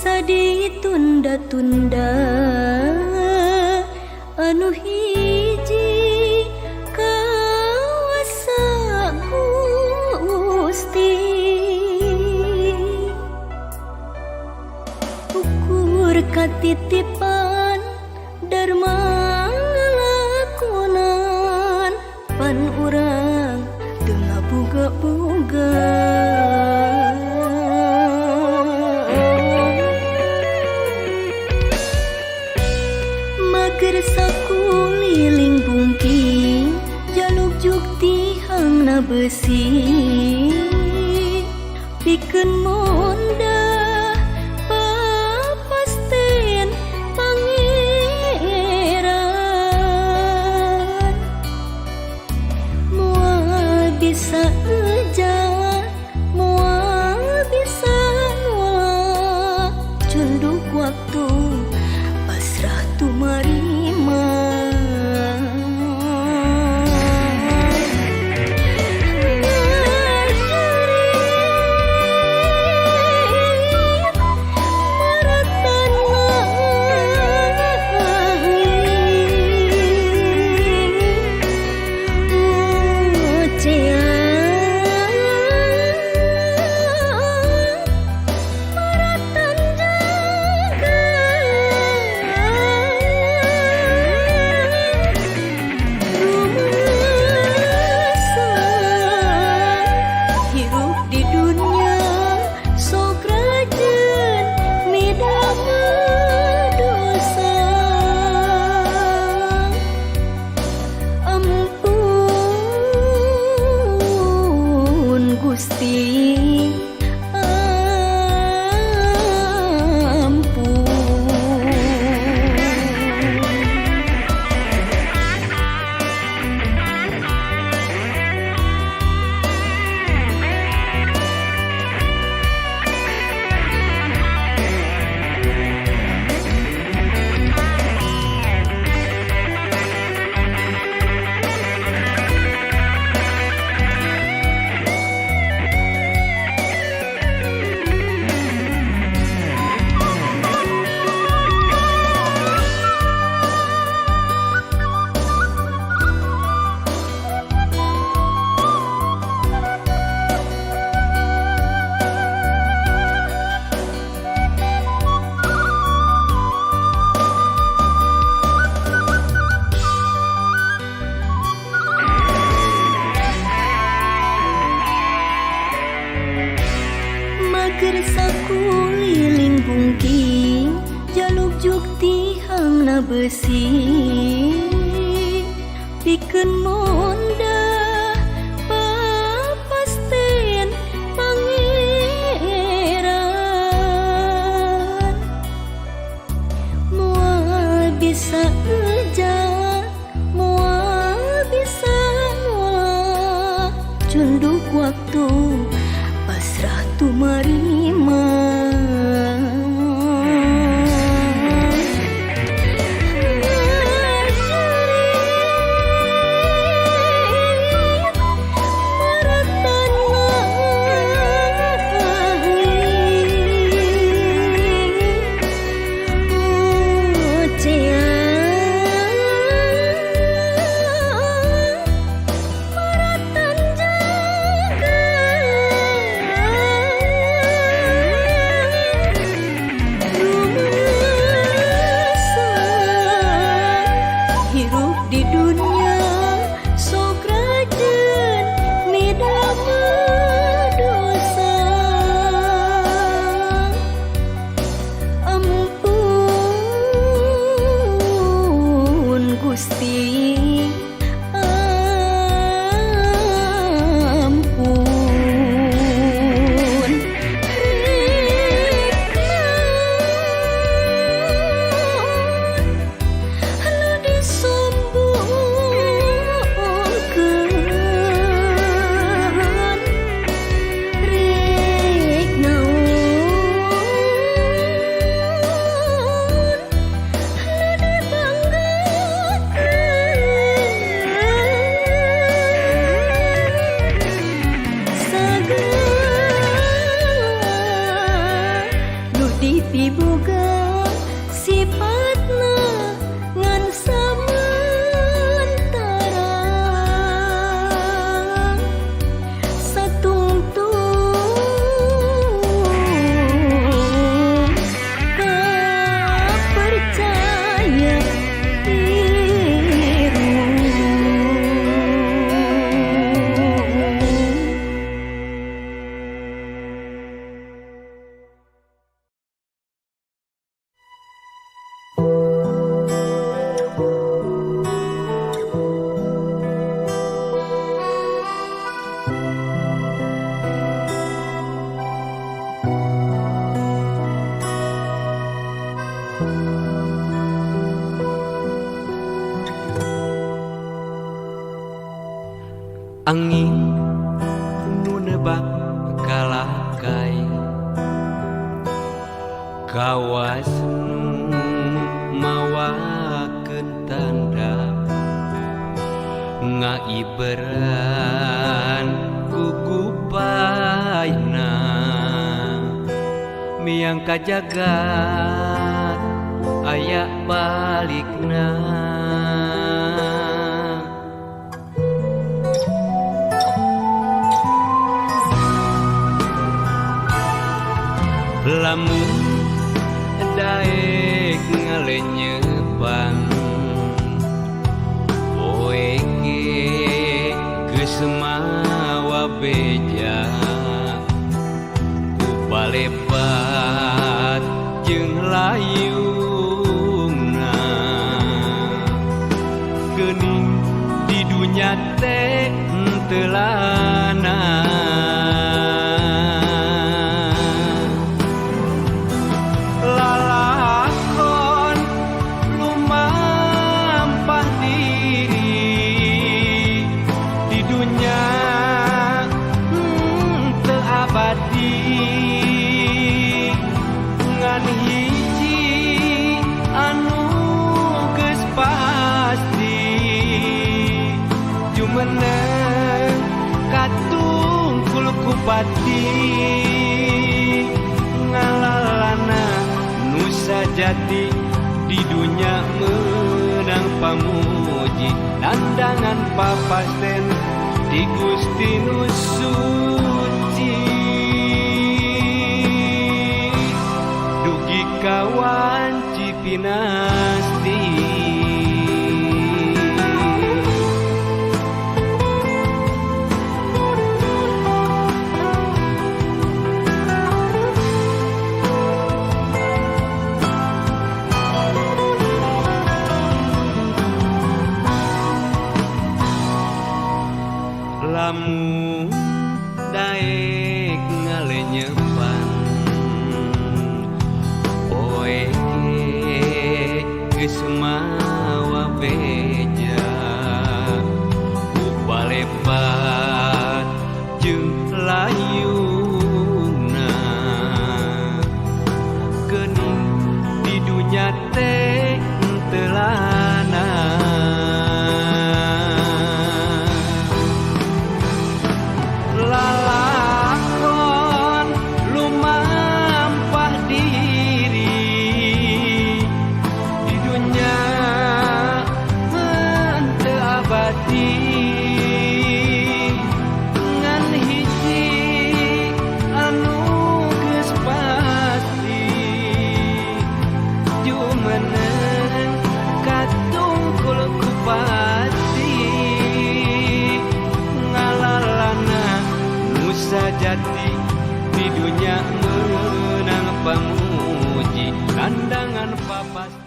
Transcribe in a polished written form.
Bisa ditunda-tunda anu hiji kawasa Gusti ukur katitipan dharma ngalakonan pan urang teu ngaboga-boga. Mager sakuliling bungking jaluk tihangna besi pikeun monda papasten pangeran moal bisa eja moal bisa nolak cunduk waktu pasrah tumarima. Hirup di dunia sok rajin midama dosa. Ampun Gusti, ampun. Mager sakuliling bungking jaluk tihangna besi pikeun monda papasten pangeran moal bisa eja moal bisa nolak cunduk waktu pasrah tumarima. Hirup di dunia sok rajin midama dosa. Ampun Gusti, ampun. Rek naon anu disombongkeun, rek naon anu dibanggakeun, sagala nu dipibanggakeun. Angin nu nebak kalakai, kawas nu mawakeun tanda, ngaiberan ku gupaina, miang ka jagat aya balikna. Lamun daek ngalenyepan poe ge geus mawa beja, ku balebat jeung layungna, geuning di dunya teh henteu lana. Lalakon lumampah diri di dunya teu abadi, ngan hiji anu geus pasti, jumeneng katungkul ku pati, ngalalana nu sajati di dunya meunang pamuji, nandangan papasten di Gusti nu suci, dugi ka wanci pinasti. Lamun daek ngalenyepan poe ge geus mawa beja, ku balebat jeung layungna, geuning di dunya teh henteu lana. Lalakon lumampah diri di dunya henteu abadi, ngan hiji anu geus pasti, jumeneng katungkul ku pati, ngalalana nu sajati di dunya meunang pamuji, nandangan papasten.